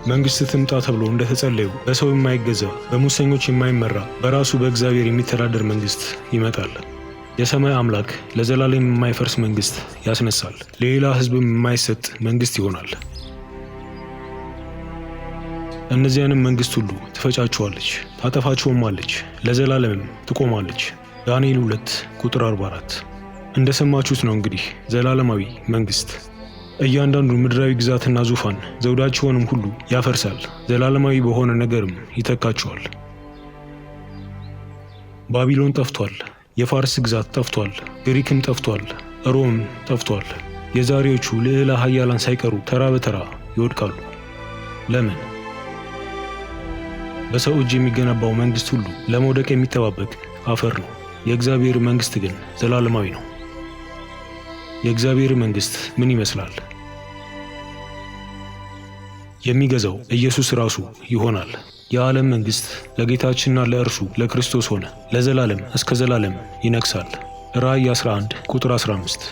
መንግሥት ትምጣ ተብሎ እንደተጸለዩ በሰው የማይገዛ፣ በሙሰኞች የማይመራ፣ በራሱ በእግዚአብሔር የሚተዳደር መንግሥት ይመጣል። የሰማይ አምላክ ለዘላለም የማይፈርስ መንግሥት ያስነሳል። ለሌላ ሕዝብም የማይሰጥ መንግሥት ይሆናል። እነዚያንም መንግሥት ሁሉ ትፈጫቸዋለች፣ ታጠፋቸውማለች፣ ለዘላለምም ትቆማለች። ዳንኤል 2 ቁጥር 44። እንደሰማችሁት ነው እንግዲህ ዘላለማዊ መንግሥት እያንዳንዱ ምድራዊ ግዛትና ዙፋን ዘውዳቸውንም ሁሉ ያፈርሳል፣ ዘላለማዊ በሆነ ነገርም ይተካቸዋል። ባቢሎን ጠፍቷል፣ የፋርስ ግዛት ጠፍቷል፣ ግሪክም ጠፍቷል፣ ሮም ጠፍቷል። የዛሬዎቹ ልዕለ ኃያላን ሳይቀሩ ተራ በተራ ይወድቃሉ። ለምን? በሰው እጅ የሚገነባው መንግሥት ሁሉ ለመውደቅ የሚጠባበቅ አፈር ነው። የእግዚአብሔር መንግሥት ግን ዘላለማዊ ነው። የእግዚአብሔር መንግሥት ምን ይመስላል? የሚገዛው ኢየሱስ ራሱ ይሆናል። የዓለም መንግሥት ለጌታችንና ለእርሱ ለክርስቶስ ሆነ፣ ለዘላለም እስከ ዘላለም ይነግሣል። ራእይ 11 ቁጥር 15።